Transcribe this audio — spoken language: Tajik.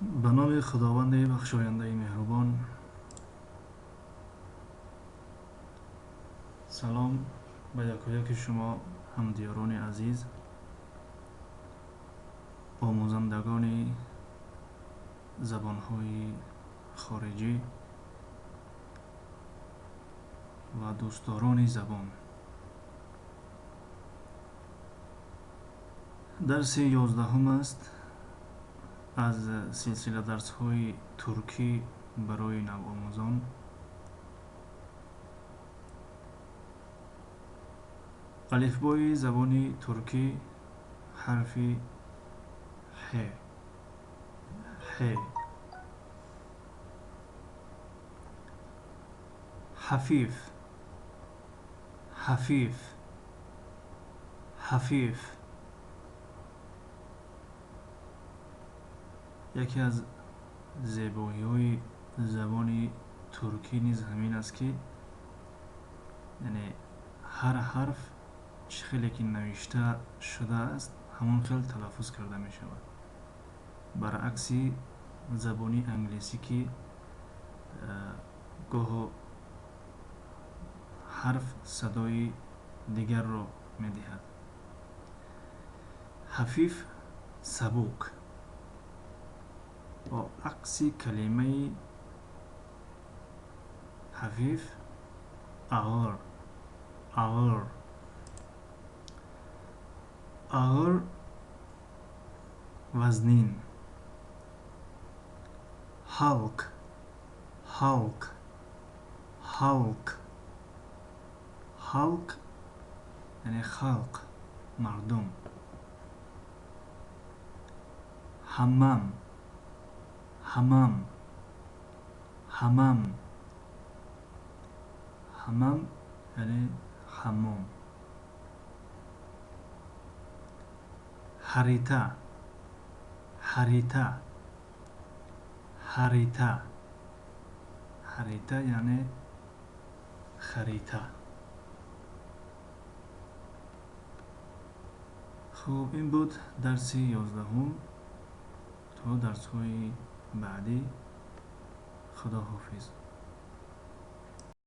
Ба номи Худованди бахшояндаи меҳрубон. Салом ба якояки шумо ҳамдиёрони азиз, омӯзандагони забонҳои хориҷӣ ва дӯстдорони забон. Дарси 11 аст аз силсила дарсҳои туркӣ барои навомӯзон. Алифбои забони туркӣ ҳарфи ҳ. Ҳ. Ҳафиф, ҳафиф, ҳафиф. Яке аз зебоиҳои забони туркӣ низ ҳамин аст, ки яъне ҳар ҳарф чӣ хеле ки навишта шудааст, ҳамон хел талаффуз карда мешавад. Баръакси забони англисӣ, ки гоҳо ҳарф садои дигарро медиҳад. Ҳафиф сабук бо акси калимаи ҳафиф ағр, ағр, ағр вазнин. Ҳалк, ҳалк, ҳалк, ҳалк яъне халқ, мардум. Ҳаммам, ҳамам, ҳамам, ҳамам яъне ҳаммом. Харита, харита, харита, харита яъне харита. Хуб, ин буд дарси 11. То дарсҳои баъдӣ, Худо ҳофиз.